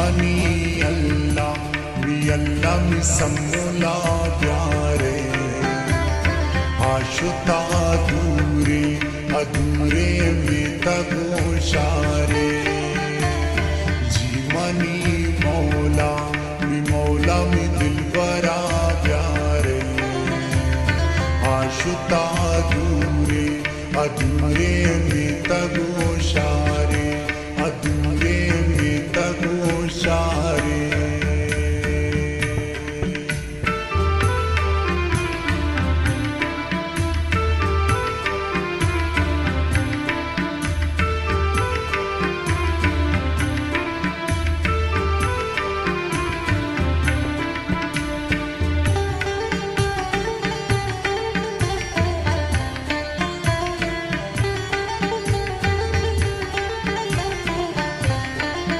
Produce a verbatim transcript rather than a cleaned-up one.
نی اللہ، نی اللہ می سمولا دیارے۔ آشتا دورے، ادورے می تگو شارے۔ جی منی